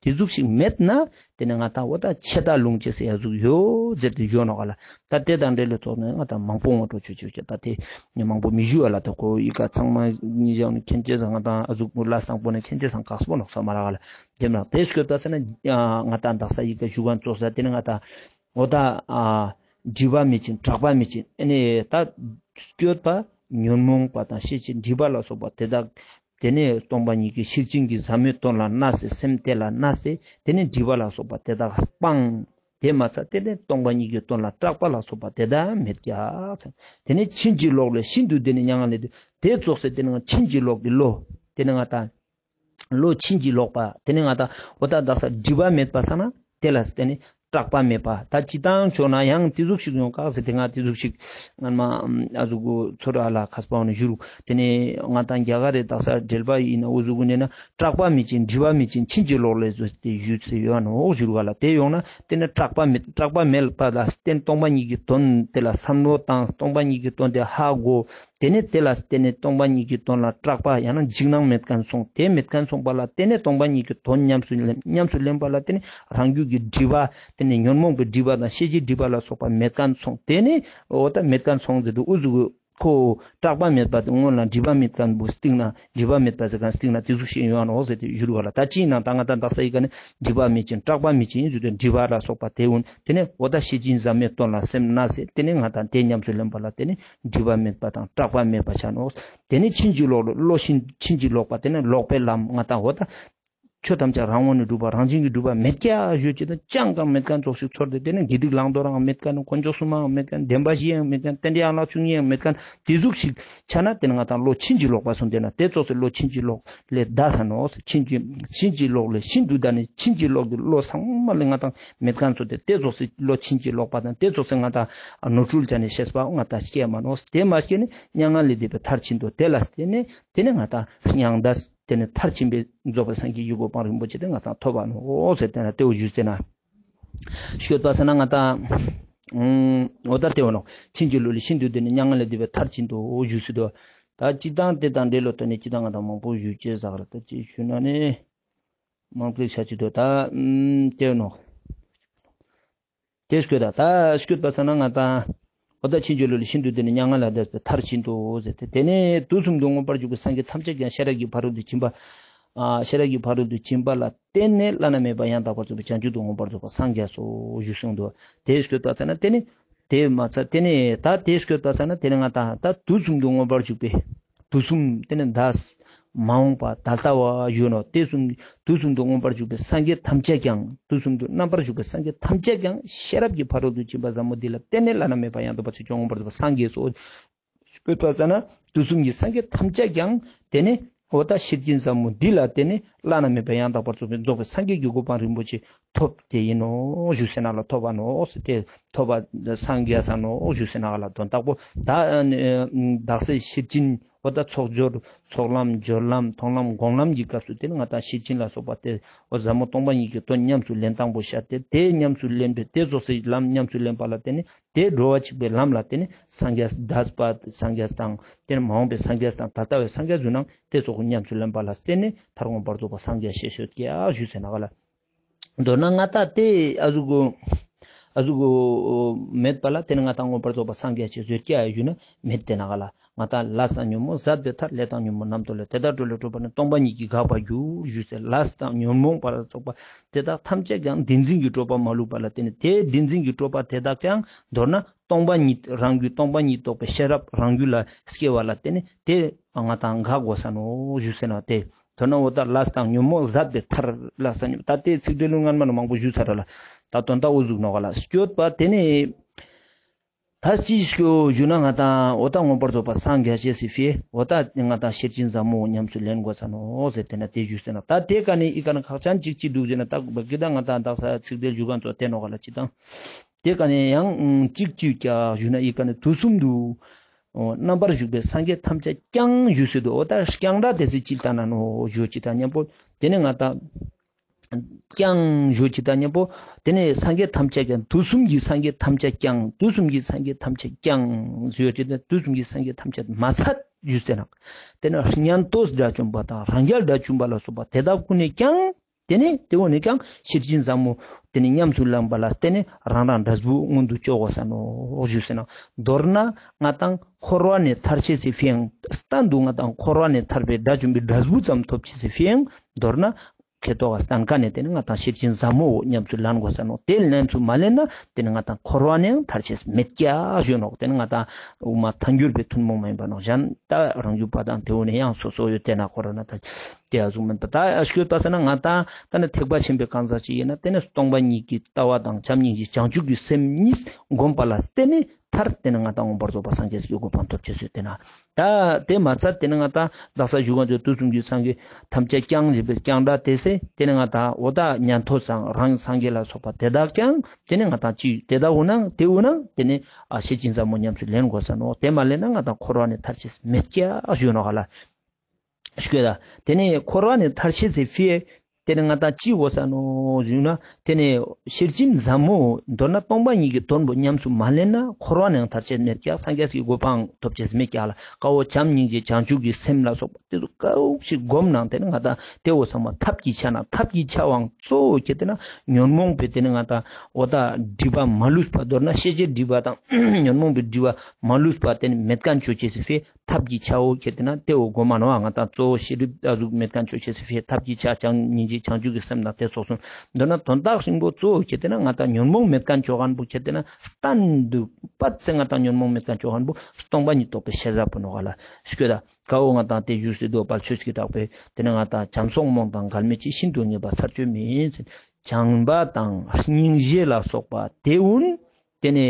དེ་ཟུག་ཞིག་མེད་ན་དེ་ནི་ང་ཏང་འོ་ད་ཆད་ལྟ་ལུང་ཅེས་ཟེར་ཡ་ཟུག་ཡོད་ཟེར་ཏེ་ཞུ་ནོག་ག་ལ། ད་དེ་དང་འབྲེལ་ལོ་ཐོག་ནས་ང་ཏང་མང་པོ་ངོ་སྤྲོད་བྱོས་བྱོས་ཀྱང་ད་དེ་མང་པོ་མི་ཞུ་བ་ལ། ད་ཁོ་ཡི་ག་ཚང་མ་ཉིད་ཀྱང་མཁྱེན་ཅེས་ང་ཏང་ཨ་ཟུག་ལ་སང་པོ་ནས་མཁྱེན་ཅེས་སང་ཁག་པོ་ནོག་ས་མ་རག་ག་ལ། དེ་མ་དེ་སྐྱོད་པ་ཟེར་ན་ང་ཏང་དག་ས་ཡི་ག་ཞུ་ག་ཙོགས་ས་དེ་ནི་ང་ཏང་འོ་ད་ཨ་སྒྲིབ་པ་མེད་ཅིང་གྲགས་པ་མེད་ཅིང་ཨ་ནི་ད་སྐྱོད་པ་ཉོན་མོངས་པ་དང་ཤེས་བྱའི་སྒྲིབ་པ་ལ་སོགས་པ་དེ་དག་དེ་ནས་སྟོང་པ་ཉིད་ཀྱི་ཤེར་ཕྱིན་གྱི་ཟབ་མོའི་དོན་ལ་གནས་སེ་སེམས་དེ་ལ་གནས་ཏེ་དེ་ནས་སྒྲིབ་པ་ལ་སོགས་པ་དེ་དག་སྤང་། དེ་མ་ཚད་དེ་ནས་སྟོང་པ་ཉིད་ཀྱི་དོན་ལ་སྐྲག་པ་ལ་སོགས་པ་དེ་དག་མེད་ཀྱག། དེ་ནས་ཕྱིན་ཅི་ལོག་ལས་ཤིན་ཏུ་འདས་ནས་མྱ་ངན་ལས་འདས། དེ་ཙོགས་སེ་དེ་ནས་ཕྱིན་ཅི་ལོག་གི་བློ་དེ་ནས་ང་ཏང་བློ་ཕྱིན་ཅི་ལོག་པ་དེ་ནས་ང་ཏང་འོ་ད་དག་ས་སྒྲིབ་པ་མེད་པ་ས་ན་དེ་ལ་དེ་ནས་སྐྲག་པ་མེད་པ། ད་ཅི་ཏང་ཆོག་ན་ཡང་དེ་ཟུག་ཞིག་ཡོང་ཀྱག་ཟེར་ཏེ་ང་དེ་ཟུག་ཞིག་སྔན་མ་ཨ་ཟུག་གུ་ཚོར་ཨ་ལ་ཁ་སྤང་ནས་ཞུ་རུག། དེ་ནས་ང་ཏང་རྒྱ་གར་རེ་དག་ས་འགྲེལ་པ་ཡིན་ན་འོ་ཟུག་གུ་ནས་ན་སྐྲག་པ་མེད་ཅིང་སྒྲིབ་པ་མེད་ཅིང་ཕྱིན་ཅི་ལོག་ལས་ཟེར་ཏེ་ཞུས་ཏེ་ཡོད་ནོག་ཞུ་རུག་ག་ལ། དེ་ཡོང་ན་དེ་ནས་སྐྲག་པ་མེད་སྐྲག་པ་མེད་པ་ལ་བརྟེན་སྟོང་པ་ཉིད་ཀྱི་དོན་དེ་ལ་བསམ་བློ་བཏང་སྟོང་པ་ཉིད་ཀྱི་དོན་དེ་ཧ་གོ། དེ་ནས་དེ་ལ་བརྟེན་ནས་སྟོང་པ་ཉིད་ཀྱི་དོན་ལ་སྐྲག་པ་ཡང་ན་འཇིགས་སྣང་མེད་མཁན་སོང་། དེ་མེད་མཁན་སོང་པ་ལ་བརྟེན་ནས་སྟོང་པ་ཉིད་ཀྱི་དོན་ཉམས་སུ་ལེན་ཉམས་སུ་ལེན་པ་ལ་བརྟེན་ནས་རང་རྒྱུད་ཀྱི་སྒྲིབ་པ་དེ་ནས་ཉོན་མོངས་པའི་སྒྲིབ་པ་དང་ཤེས་བྱའི་སྒྲིབ་པ་ལ་སོགས་པ་མེད་མཁན་སོང་། དེ་ནས་འོ་ད་མེད་མཁན་སོང་ཟེར་དུས་འུ་ཟུག་གི་ཁོ་སྐྲག་པ་མེད་པ་དེ་སྔོན་ལ་སྒྲིབ་པ་མེད་མཁན་པོ་སྟིང་ན་སྒྲིབ་པ་མེད་པ་ཟེར་མཁན་སྟིང་ན་དེ་ཟུག་ཞིག་ཡོང་ནོག་ཟེར་ཏེ་ཞུ་རུག་ག་ལ། ད་ཅི་ཡིན་ན་ད་ང་ད་དག་ས་ཡི་ག་ནས་སྒྲིབ་པ་མེད་ཅིང་སྐྲག་པ་མེད་ཅིང་ཟེར་དུས་སྒྲིབ་པ་ལ་སོགས་པ་དེ་འོན་དེ་ནས་འོ་ད་ཤེར་ཕྱིན་ཟབ་མོའི་དོན་ལ་སེམས་གནས་སེ་དེ་ནས་ང་ད་དེ་ཉམས་སུ་ལེན་པ་ལ་དེ་ནས་སྒྲིབ་པ་མེད་པ་དང་སྐྲག་པ་མེད་པ་ཆ་ནོག། དེ་ནས་ཕྱིན་ཅི་ལོག་ལོ་ཕྱིན་ཕྱིན་ཅི་ལོག་པ་དེ་ནས་ལོག་པའི་ལམ་ང་ད་འོ་ད་ཆོས་ཐམས་ཅད་རང་ངོས་ནས་གྲུབ་པ་རང་བཞིན་གྱིས་གྲུབ་པ་མེད་ཀྱག་ཞུ་ཅེས་དང་ཅང་གང་མེད་མཁན་ཙོགས་ཤིག་ཚོར་ཏེ་དེ་ནས་དགེ་སྡིག་བླང་དོར་ཡང་མེད་མཁན་དཀོན་མཆོག་གསུམ་ཡང་མེད་མཁན་བདེན་པ་བཞི་ཡང་མེད་མཁན་རྟེན་འབྲེལ་ཡན་ལག་བཅུ་གཉིས་ཡང་མེད་མཁན་དེ་ཟུག་ཞིག་ཆ་ན་དེ་ནས་ང་ད་བློ་ཕྱིན་ཅི་ལོག་པ་སོང་། དེ་ན་དེ་ཙོགས་སེ་བློ་ཕྱིན་ཅི་ལོག་ལས་འདས་ས་ནོག། ཕྱིན་ཅི་ཕྱིན་ཅི་ལོག་ལས་ཤིན་ཏུ་འདས་ནས་ཕྱིན་ཅི་ལོག་གི་བློ་ཚང་མ་ལས་ང་ད་མེད་མཁན་ཙོགས་ཏེ་དེ་ཙོགས་སེ་བློ་ཕྱིན་ཅི་ལོག་པ་དང་དེ་ཙོགས་སེ་ང་ད་ནོར་འཁྲུལ་ཅན་ནི་ཤེས་པ་ང་ད་སྐྱེ་མ་ནོག། དེ་མ་སྐྱེ་ནས་མྱ་ངན་ལས་འདས་པའི་མཐར་ཕྱིན་ཏོ། དེ་ལ་བརྟེན་ནས་དེ་ནས་ང་ད་མྱང་འདས་དེ་ནས་མཐར་ཕྱིན་པའི་རྫོགས་པའི་སངས་རྒྱས་ཀྱི་གོ་འཕང་རིན་པོ་ཆེ་དེ་ང་ད་ཐོབ་པ་ནོག་ཟེར་ཏེ་ན་དེ་འོ་ཞུས་ཏེ་ན། ཤོད་པ་ས་ན་ང་ད་འོ་ད་དེ་འོ་ནོག། ཕྱིན་ཅི་ལོག་ལས་ཤིན་ཏུ་འདས་ནས་མྱ་ངན་ལས་འདས་པའི་མཐར་ཕྱིན་ཏོ་འོ་ཞུས་སེ་དོ། ད་ཅི་དང་དེ་དང་འབྲེལ་ལོ་ཏོ་ནས་ཅི་དང་ང་ད་མང་པོ་ཞུ་ཅེས་ཟག་ར་ད་ཅི་ཞུ་ན་ནི་མང་པོ་ཆ་ཅི་དོ་ད་དེ་འོ་ནོག། དེ་སྐྱོད་ད་ད་སྐྱོད་པ་ས་ན་ང་ད་འོ་ད་ཕྱིན་ཅི་ལོག་ལས་ཤིན་ཏུ་འདས་ནས་མྱ་ངན་ལས་འདས་པའི་མཐར་ཕྱིན་ཏོ་ཟེར་ཏེ་དེ་ནས་དུས་གསུམ་དུ་མངོན་པར་བཞུགས་པའི་སངས་རྒྱས་ཐམས་ཅད་ཀྱང་ཤེས་རབ་ཀྱི་ཕ་རོལ་ཏུ་ཕྱིན་པ། ཨ་ཤེས་རབ་ཀྱི་ཕ་རོལ་ཏུ་ཕྱིན་པ་ལ་བརྟེན་ནས་བླ་ན་མེད་པ་ཡང་དག་པར་རྫོགས་པའི་བྱང་ཆུབ་ཏུ་མངོན་པར་རྫོགས་པར་སངས་རྒྱས་སོ་ཞུས་སོང་དོ། དེ་སྐྱོད་པ་ས་ན་དེ་ནས་དེ་མ་ཚད་དེ་ནས་ད་དེ་སྐྱོད་པ་ས་ན་དེ་ནས་ང་ད་ད་དུས་གསུམ་དུ་མངོན་པར་བཞུགས་པའི་དུས་གསུམ་དེ་ནས་འདས་མ་འོངས་པ་ད་ལྟ་བ་ཡོད་ནོ། དེ་གསུམ་དུས་གསུམ་དུ་མངོན་པར་བཞུགས་པའི་སངས་རྒྱས་ཐམས་ཅད་ཀྱང་དུས་གསུམ་དུ་རྣམ་པར་བཞུགས་པའི་སངས་རྒྱས་ཐམས་ཅད་ཀྱང་ཤེས་རབ་ཀྱི་ཕ་རོལ་ཏུ་ཕྱིན་པ་ཟབ་མོ་འདི་ལ་བརྟེན་ནས་བླ་ན་མེད་པ་ཡང་དག་པར་རྫོགས་པར་སངས་རྒྱས་སོ། སྐྱོད་པ་ས་ན་དུས་གསུམ་གྱི་སངས་རྒྱས་ཐམས་ཅད་ཀྱང་དེ་ནས་འོ་ད་ཤེར་ཕྱིན་ཟབ་མོ་འདི་ལ་བརྟེན་ནས་བླ་ན་མེད་པ་ཡང་དག་པར་རྫོགས་པའི་རྫོགས་པའི་སངས་རྒྱས་ཀྱི་གོ་འཕང་རིན་པོ་ཆེ་ཐོབ་དེ་ཡིན་ནོ་ཞུས་ཟེར་ན་ལ་ཐོབ་པ་ནོ་ཟེར་ཏེ་ཐོབ་པ་སངས་རྒྱས་ས་ནོ་ཞུས་ཟེར་ན་ལ་དོན་དག་པོ་ད་དག་ས་ཤེར་ཕྱིན་འོ་ད་ཚོགས་སྦྱོར་ཚོགས་ལམ་སྦྱོར་ལམ་མཐོང་ལམ་སྒོམ་ལམ་གྱི་སྐབས་སུ་དེ་ནི་ང་ད་ཤེར་ཕྱིན་ལ་སོགས་པ་དེ་འོ་ཟབ་མོ་སྟོང་པ་ཉིད་ཀྱི་དོན་ཉམས་སུ་ལེན་སྟངས་པོ་ཤར་ཏེ་དེ་ཉམས་སུ་ལེན་པའི་དེ་རྫོགས་སའི་ལམ་ཉམས་སུ་ལེན་པ་ལ་བརྟེན་ནས་དེ་འགྲོ་བ་གཅིག་པའི་ལམ་ལ་བརྟེན་ནས་སངས་རྒྱས་འདས་པ་སངས་རྒྱས་དང་དེ་ནི་མ་འོངས་པའི་སངས་རྒྱས་དང་ད་ལྟ་བའི་སངས་རྒྱས་ཟུར་སྣང་དེ་ཚོགས་ཉམས་སུ་ལེན་པ་ལ་བརྟེན་ནས་མཐར་མངོན་པར་རྫོགས་པ་སངས་རྒྱས་ཤེས་ཤོད་ཀྱི་ཨ་ཞུས་ཟེར་ན་ག་ལ། མདོར་ན་ང་ད་དེ་ཨ་ཟུག་གོ་ཨ་ཟུག་གོ་མེད་པ་ལ་དེ་ནི་ང་ད་མངོན་པར་རྫོགས་པ་སངས་རྒྱས་ཤེས་ཤོད་ཀྱི་ཨ་ཞུས་ན་མེད་དེ་ན་ག་ལ། ང་ད་ལས་དང་ཉོན་མོངས་ཟད་པའི་མཐར། ལས་དང་ཉོན་མོངས་རྣམ་རྟོག་ལས། དེ་དག་སྒྲོ་ལས་གྲོལ་བ་ནི་སྟོང་པ་ཉིད་ཀྱིས་འགགས་པར་འགྱུར་ཞུས་ཟེར། ལས་དང་ཉོན་མོངས་པ་ལ་སོགས་པ་དེ་དག་ཐམས་ཅད་ཀྱང་བདེན་འཛིན་གྱི་གྲོགས་པ་མ་ལུས་པ་ལ་བརྟེན་ནས་དེ་བདེན་འཛིན་གྱི་གྲོགས་པ་དེ་དག་ཀྱང་མདོར་ན་སྟོང་པ་ཉིད་རང་རྒྱུད་སྟོང་པ་ཉིད་རྟོགས་པའི་ཤེས་རབ་རང་རྒྱུད་ལ་སྐྱེ་བ་ལ་བརྟེན་ནས་དེ་ང་ད་འགག་དགོས་ས་ནོ་ཞུས་ཟེར་ན་དེ་མདོར་ན་འོ་ད་ལས་དང་ཉོན་མོངས་ཟད་པའི་མཐར། ལས་དང་ཉོན་ད་དེ་ཚིག་འགྲེལ་ལུང་སྔན་མ་ནས་མང་པོ་ཞུས་ཚར་ལ་ད་དོན་དག་འོ་ཟུག་ནོ་ག་ལ། སྐྱོད་པ་དེ་ནི། ད་ཅི་ཞུ་ཞུ་ན་ང་ཏང་འོ་ད་མངོན་པར་རྫོགས་པ་སངས་རྒྱས་ཅེས་སི་ཕིའ་འོ་ད་ང་ཏང་ཤེར་ཕྱིན་ཟབ་མོ་ཉམས་སུ་ལེན་དགོས་ས་ནོག་ཟེར་ཏེ་ན་དེ་ཞུས་ཟེར་ན། ད་དེ་ཀ་ནེ་ཨི་ཀ་ནེ་ཁག་ཅན་ཅིག་ཅི་འདུག་ཟེར་ན། ད་བ་ཀི་ད་ང་ཏང་དག་ས་ཚིག་དེ་ཞུ་ག་ཙོགས་དེ་ནོག་ག་ལ་ཅི་དང་། དེ་ཀ་ནེ་ཡང་ཅིག་ཅིག་ཀ་ཞུ་ན་ཨི་ཀ་ནེ་དུས་གསུམ་དུ་རྣམ་པར་བཞུགས་པའི་སངས་རྒྱས་ཐམས་ཅད་ཀྱང་ཞུས་སེ་འདུག། འོ་ད་ཀྱང་སྒྲ་དེ་སི་ཅི་ལྟ་ན་ནོག་ཞུ་ཅི་དང་མཉམ་པོ་དེ་ནེ་ང་ཏང་ཀྱང་ཞུ་ཅི་དང་མཉམ་པོ་དེ་ནེ་སངས་རྒྱས་ཐམས་ཅད་ཀྱང་། དུས་གསུམ་གྱི་སངས་རྒྱས་ཐམས་ཅད་ཀྱང་། དུས་གསུམ་གྱི་སངས་རྒྱས་ཐམས་ཅད་ཀྱང་ཞུ་ཅི་དང་། དུས་གསུམ་གྱི་སངས་རྒྱས་ཐམས་ཅད་མ་ཚད་ཞུས་ཏེ་ན། དེ་ནེ་ཉན་ཐོས་དགྲ་བཅོམ་པ་དང་རང་རྒྱལ་དགྲ་བཅོམ་པ་ལ་སོགས་པ་དེ་དག་ཀུན་ནས་ཀྱང་། དེ་ནེ་དེ་འོ་ནེ་ཀྱང་ཤེར་ཕྱིན་ཟབ་མོ་དེ་ནེ་ཉམས་སུ་ལེན་པ་ལ་བརྟེན་ནས་རང་རང་འབྲས་བུ་མངོན་དུ་ཅོ་དགོས་ས་ནོག་ཞུས་ཟེར་ན། མདོར་ན་ང་ཏང་འཁོར་བ་ནེ་ཐར་ཅེས་སི་ཕིའ་ཡང་། སྟན་དུ་ང་ཏང་འཁོར་བ་ནེ་ཐར་པའི་དགྲ་བཅོམ་པའི་འབྲས་བུ་ཙམ་ཐོབ་ཅེས་སི་ཕིའ་ཡང་མདོར་ན་ཁེ་ཏོག་ག་སྟན་ཀ་ནེ་དེ་ནེ་ང་ཏང་ཤེར་ཕྱིན་ཟབ་མོ་ཉམས་སུ་ལེན་དགོས་ས་ནོག། དེ་ཉམས་སུ་མ་ལེན་ན་དེ་ནེ་ང་ཏང་འཁོར་བ་ནེ་ཡང་ཐར་ཅེས་མེད་ཀྱག་ཞུ་ནོག། དེ་ནེ་ང་ཏང་དབུ་མ་ཐལ་འགྱུར་བའི་ཐུན་མོང་མ་ཡིན་པ་ནོག། གཞན་ད་རང་རྒྱུད་པ་དང་དེ་འོ་ནེ་ཡང་སོ་སོ་ཡོད་དེ་ན་ཁོ་ར་ན་ད་དེ་ཨ་ཟུག་མེད་པ། ད་ཨ་ཤོད་པ་ས་ན་ང་ཏང་ད་ནི་ཐེག་པ་ཆེན་པོའི་གང་ཟག་ཅིག་ཡིན་ན་དེ་ནེ་སྟོང་པ་ཉིད་ཀྱི་ལྟ་བ་དང་བྱམས་སྙིང་རྗེ་བྱང་ཆུབ་ཀྱི་སེམས་གཉིས་བསྒོམ་པ་ལ་བརྟེན་ནས་མཐར་དེ་ནེ་ང་ཏང་མངོན་པར་རྫོགས་པ་སངས་རྒྱས་ཀྱི་གོ་འཕང་ཐོབ་ཅེས་སུ་དེ་ན། ད་དེ་མ་ཚད་དེ་ནེ་ང་ཏང་དག་ས་ཞུ་ག་ཚོད་དུས་གསུམ་གྱི་སངས་རྒྱས་ཐམས་ཅད་ཀྱང་ཞེས་པའི་ཀྱང་སྒྲ་དེ་སེ་དེ་ནེ་ང་ཏང་འོ་ད་ཉན་ཐོས་དང་རང་སངས་རྒྱས་ལ་སོགས་པ་དེ་དག་ཀྱང་དེ་ནེ་ང་ཏང་ཅི་དེ་དག་འོ་ན་དེ་འོ་ན་དེ་ནེ་ཨ་ཤེར་ཕྱིན་ཟབ་མོ་ཉམས་སུ་ལེན་དགོས་ས་ནོག། དེ་མ་ལེན་ན་ང་ཏང་འཁོར་བ་ནེ་ཐར་ཅེས་མེད་ཀྱག་ཞུ་ནོག་ག་ལ། ཤོད་ད། དེ་ནེ་འཁོར་བ་ནེ་ཐར་ཅེས་སི་ཕིའ་དེ་ནེ་ང་ཏང་ཅི་དགོས་ས་ནོག་ཞུ་ན། དེ་ནེ་ཤེར་ཕྱིན་ཟབ་མོ་མདོར་ན་སྟོང་པ་ཉིད་ཀྱི་དོན་པོ་ཉམས་སུ་མ་ལེན་ན་འཁོར་བ་ནེ་ཡང་ཐར་ཅེས་མེད་ཀྱག། སངས་རྒྱས་ཀྱི་གོ་འཕང་ཐོབ་ཅེས་མེད་ཀྱག་ལ། ཀ་བོ་བྱམས་སྙིང་རྗེ་བྱང་ཆུབ་ཀྱི་སེམས་ལ་སོགས་པ་དེ་ཚོ་ཀ་བོ་ཞིག་བསྒོམ་ནང་དེ་ནེ་ང་ཏང་དེ་བོ་ཚང་མ་ཐབས་ཀྱི་ཆ་ནང་ཐབས་ཀྱི་ཆ་བའང་གཙོ་བོ་ཁྱེར་ཏེ་ན་ཉོན་མོངས་པའི་དེ་ནེ་ང་ཏང་འོ་ད་སྒྲིབ་པ་མ་ལུས་པ་མདོར་ན་ཤེས་བྱའི་སྒྲིབ་པ་དང་ཉོན་མོངས་པའི་སྒྲིབ་པ་མ་ལུས་པ་དེ་ནེ་མེད་མཁན་ཅོ་ཅེས་སི་ཕིའ་ཐབས་ཀྱི་ཆ་བོ་ཁྱེར་ཏེ་ན་དེ་བོ་སྒོམ་མ་ནོག། ང་ཏང་གཙོ་བོ་ཤེས་སྒྲིབ་ཨ་ཟུག་མེད་མཁན་ཅོ་ཅེས་སི་ཕིའ་ཐབས་ཀྱི་ཆ་བྱམས་སྙིང་རྗེ་བྱང་ཆུབ་ཀྱི་སེམས་དང་དེ་ཚོགས་སོང་། མདོར་ན་དོན་དག་ཧྲིལ་པོ་གཙོ་བོ་ཁྱེར་ཏེ་ན་ང་ཏང་ཉོན་མོངས་མེད་མཁན་ཅོ་མཁན་པོ་ཁྱེར་ཏེ་ན་སྟན་དུ་པད་ཚེ་ང་ཏང་ཉོན་མོངས་མེད་མཁན་ཅོ་མཁན་པོ་སྟོང་པ་ཉིད་རྟོགས་པའི་ཤེས་རབ་པོ་ནོག་ག་ལ། ཤོད་ད། ཀ་བོ་ང་ཏང་དེ་ཞུས་སེ་འདུག་པ། ཆོས་ཀྱི་གྲགས་པས་དེ་ནེ་ང་ཏང་བྱམས་སོགས་རྨོངས་དང་འགལ་མེད་ཅིག། ཤིན་ཏུ་ངེས་པ་ཚར་གཅོད་མིན། བྱམས་པ་དང་སྙིང་རྗེ་ལ་སོགས་པ་དེ་ཀུན་དེ་ནེ་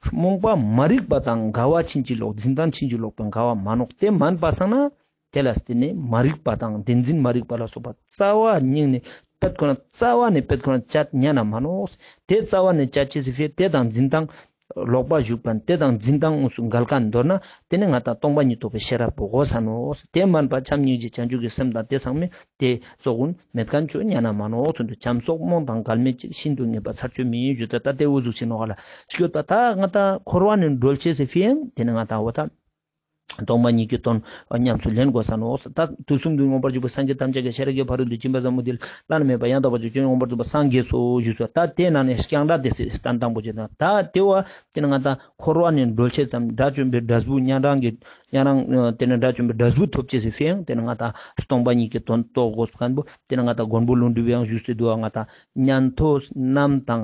རྨོངས་པ་མ་རིག་པ་དང་འགལ་བ་ཕྱིན་ཅི་ལོག། འཛིན་སྟངས་ཕྱིན་ཅི་ལོག་པའི་འགལ་བ་མ་ནོག། དེ་མན་པ་སང་ན་དེ་ལ་བརྟེན་ནས་མ་རིག་པ་དང་བདེན་འཛིན་མ་རིག་པ་ལ་སོགས་པ་རྩ་བ་ཉིད་ནས་པད་ཁོ་ན་རྩ་བ་ནས་པད་ཁོ་ན་བཅད་ཉན་ན་མ་ནོག། དེ་རྩ་བ་ནས་བཅད་ཅེས་སི་ཕིའ་དེ་དང་འཛིན་སྟངས་ལོག་པ་ཞུགས་པ་དེ་དང་འཛིན་སྟངས་དངོས་སུ་འགལ་མཁན་མདོར་ན་དེ་ནེ་ང་ཏང་སྟོང་པ་ཉིད་རྟོགས་པའི་ཤེས་རབ་པོ་དགོས་ས་ནོག། དེ་མན་པ་བྱམས་སྙིང་རྗེ་བྱང་ཆུབ་ཀྱི་སེམས་དང་དེ་ཚང་མས་དེ་སོགས་ཀུན་མེད་མཁན་ཅོ་ཉན་ན་མ་ནོག། ཚུལ་དུ་བྱམས་སོགས་རྨོངས་དང་འགལ་མེད་ཅིག། ཤིན་ཏུ་ངེས་པ་ཚར་གཅོད་མིན། ཞུ་ད། ད་དེ་འུ་ཟུག་ཅིག་ནོག་ག་ལ། ཤོད་ད། ད་ང་ཏང་འཁོར་བ་ནེ་སྒྲོལ་ཅེས་སི་ཕིའ་ཡང་དེ་ནེ་ང་ཏང་འོ་ད་སྟོང་པ་ཉིད་ཀྱི་དོན་ཉམས་སུ་ལེན་དགོས་ས་ནོག། ད་དུས་གསུམ་དུ་མངོན་པར་བཞུགས་པའི་སངས་རྒྱས་ཐམས་ཅད་ཀྱི་ཤེས་རབ་ཀྱི་ཕ་རོལ་ཏུ་ཕྱིན་པ་ཟབ་མོ་དེ་ལ་བླ་ན་མེད་པ་ཡང་དག་པར་རྫོགས་ཤིང་མངོན་པར་རྫོགས་པ་སངས་རྒྱས་སོ་ཞུས་སོ། ད་དེ་ནང་ནེ་ཀྱང་སྒྲ་དེ་སེ་སྟན་དང་པོ་ཅིག་དང་། ད་དེ་བོ་དེ་ནེ་ང་ཏང་འཁོར་བ་ནེ་སྒྲོལ་ཅེས་ཙམ་དགྲ་བཅོམ་པའི་འབྲས་བུ་ཉན་རང་གི་ཉན་རང་དེ་ནེ་དགྲ་བཅོམ་པའི་འབྲས་བུ་ཐོབ་ཅེས་སི་ཕིའ་ཡང་དེ་ནེ་ང་ཏང་སྟོང་པ་ཉིད་ཀྱི་དོན་རྟོགས་དགོས་མཁན་པོ་དེ་ནེ་ང་ཏང་མགོན་པོ་ཀླུ་སྒྲུབ་ཡང་ཞུས་སེ་འདུག་པ། ང་ཏང་ཉན་ཐོས་རྣམས་དང་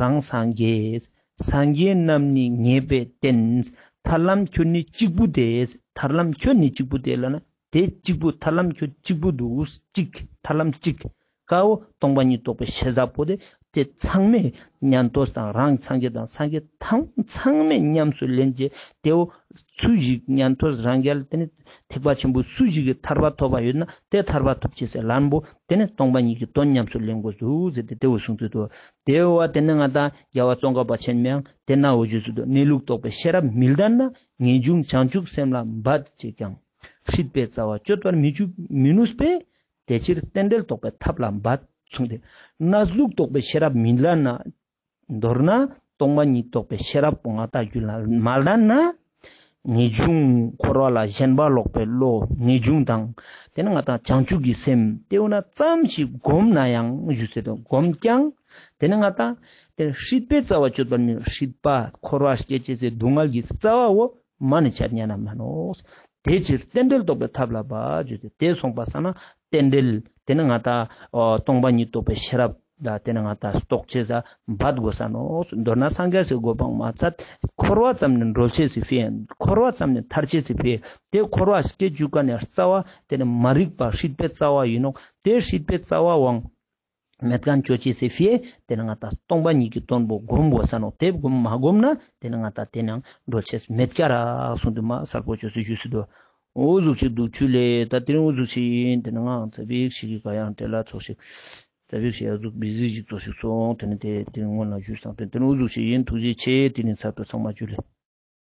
རང་སངས་རྒྱས། སངས་རྒྱས་རྣམས་ནི་ངེས་པའི་རྟེན། ཐར་ལམ་ཁྱོད་ནི་གཅིག་པུ་སྟེ། ཐར་ལམ་ཁྱོད་ནི་གཅིག་པུ་སྟེ་ལབ་ན་དེ་གཅིག་པུ་ཐར་ལམ་ཁྱོད་གཅིག་པུ་འདུག། གཅིག་ཐར་ལམ་གཅིག། ཀ་བོ་སྟོང་པ་ཉིད་རྟོགས་པའི་ཤེས་རབ་པོ་དེ་དེ་ཚང་མས་ཉན་ཐོས་དང་རང་སངས་རྒྱས་དང་སངས་རྒྱས་ཐམས་ཚང་མས་ཉམས་སུ་ལེན་ཅེས་དེ་བོ་སུ་ཞིག་ཉན་ཐོས་རང་རྒྱལ་དེ་ནི་ཐེག་པ་ཆེན་པོ་སུ་ཞིག་གི་ཐར་པ་ཐོབ་པ་ཡོད་ན་དེ་ཐར་པ་ཐོབ་ཅེས་སི་ལམ་པོ་དེ་ནི་སྟོང་པ་ཉིད་ཀྱི་དོན་ཉམས་སུ་ལེན་དགོས་འདུག་ཟེར་ཏེ་དེ་བོ་གསུངས་ཏེ་འདུག། དེ་བོ་དེ་ནི་ང་ཏང་རྒྱལ་བ་ཙོང་ཁ་པ་ཆེན་མོ་ཡང་དེ་ནེ་འོ་ཞུས་སེ་འདུག། གནས་ལུགས་རྟོགས་པའི་ཤེས་རབ་མི་ལྡན་ན། ངེས་འབྱུང་བྱང་ཆུབ་སེམས་ལ་འབད་བྱས་ཀྱང་། སྲིད་པའི་རྩ་བ་གཅོད་པར་མི་འཇུག་མི་ནུས་པས། དེ་ཕྱིར་རྟེན་འབྲེལ་རྟོགས་པའི་ཐབས་ལ་འབད་གསུངས་ཏེ། གནས་ལུགས་རྟོགས་པའི་ཤེས་རབ་མི་ལྡན་ན། མདོར་ན་སྟོང་པ་ཉིད་རྟོགས་པའི་ཤེས་རབ་པོ་ང་ཏང་རྒྱུད་ལ་མ་ལྡན་ན། ངེས་འབྱུང་འཁོར་བ་ལ་ཞེན་པ་ལོག་པའི་བློ་ངེས་འབྱུང་དང་། དེ་ནེ་ང་ཏང་བྱང་ཆུབ་ཀྱི་སེམས་དེ་འོ་ན་ཙམ་ཞིག་བསྒོམ་ན་ཡང་ཞུས་སེ་འདུག། བསྒོམས་ཀྱང་དེ་ནེ་ང་ཏང་དེ་སྲིད་པའི་རྩ་བ་གཅོད་པར་མི་སྲིད་པ་འཁོར་བ་སྐྱེ་ཅེས་སི་སྡུག་བསྔལ་གྱི་རྩ་བ་བོ་མ་ནེ་ཆད་ཉན་ན་མ་ནོག། དེ་ཕྱིར་རྟེན་འབྲེལ་རྟོགས་པའི་ཐབས་ལ་འབད་ཞུས་ཏེ། དེ་སོང་པ་སང་ན་རྟེན་འབྲེལ་དེ་ནེ་ང་ཏང་སྟོང་པ་ཉིད་རྟོགས་པའི་ཤེས་རབ་ལ་དེ་ནེ་ང་ཏང་རྟོགས་ཅེས་ལ་འབད་དགོས་ས་ནོག། མདོར་ན་སངས་རྒྱས་སི་གོ་འཕང་མ་ཚད་འཁོར་བ་ཙམ་ནེ་སྒྲོལ་ཅེས་སི་ཕིའ་ཡང་འཁོར་བ་ཙམ་ནེ་ཐར་ཅེས་སི་ཕིའ་དེ་འཁོར་བ་སྐྱེ་བཅུག་མཁན་ནི་རྩ་བ་དེ་ནི་མ་རིག་པ་སྲིད་པའི་རྩ་བ་ཡིན་ནོག། དེ་སྲིད་པའི་རྩ་བ་བོའང་ མེད་ཁན་ཅོ་ཅེས་སི་ཕིའ་ཏེ་ནེ་ང་ཏང་སྟོང་པ་ཉིད་ཀྱི་དོན་པོ་སྒོམ་དགོས་ས་ནོག། ཏེ་སྒོམ་མ་སྒོམ་ན་ཏེ་ནེ་ང་ཏང་ཏེ་ནང་གྲོལ་ཅེས་མེད་ཀྱག་རག་གསུངས་ཏེ་མ་གསལ་པོ་ཅོས་སེ་ཞུས་སེ་དུག། འོ་ཟུག་ཅིག་དུག་ཆུ་ལེ། ད་ཏེ་རིང་འོ་ཟུག་ཅིག་ཨིན། ཏེ་ནེ་ང་ཚ་བིག་ཞིག་གི་ག་ཡང་བྲེལ་ལ་ཚོགས་ཤིག། ཚ་བིག་ཞིག་ཡ་ཟུག་བི་ཟི་ཞིག་ཚོགས་ཤིག་སོང་། ཏེ་ནེ་ཏེ་ཏེ་རིང་སྔོན་ལ་ཞུས་སང་ཏེ་ཏེ་རིང་འོ་ཟུག་ཅིག་ཨིན། ཐུགས་རྗེ་ཆེ། ཏེ་རིང་ཚར་ཏེ་ཚང་མ་ཆུ་ལེ།